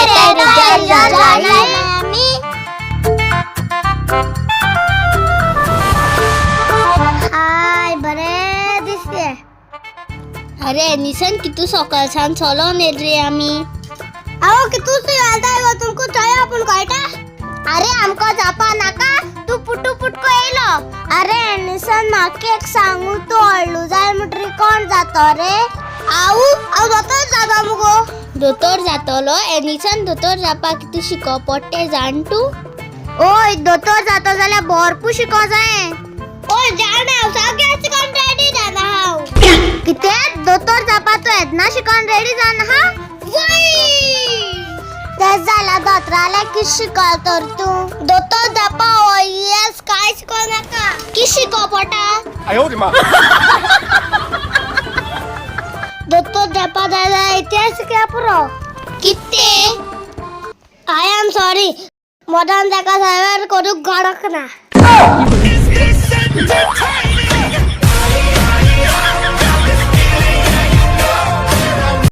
Result জানাই আমি। हाय, बरें दिसते। अरे निसन, कितू सकाळ सान चलोन येल रे आमी। अहो, कितू घालताय गो? तुमकां चोया आपूण कळटा। अरे, आमकां जापा नाका, तूं पुटू पुटको येयलो। अरे निसन, म्हाका एक सांगू, तूं हळू जाय म्हणटरी कोण जातो रे? हांव हांव दोतोर जाता मुगो। दोतोर जातलो एनिसन? दोतोर जावपाक कितू शिकोवप पडटे जाण तूं? ओय, दोतोर जातो जाल्यार भरपूर शिको जाय। ओय, जाणा, हांव सगळें शिकोन रेडी जाना हांव। कितें? दोतोर जावपा तूं येतना शिकोन रेडी जाना हा? तें जाल्यार दोतोराले कितें शिकल तर तूं? दोतोर जावपा येस, कांय शिको नाका। कितें शिको पडटा? 哎呦我的妈！ दोतोर जावपा जाय जाल्यार इतिहास शिकल्यार पुरो। कितें? I am sorry, मदान ताका सायबर करूंक गडक ना।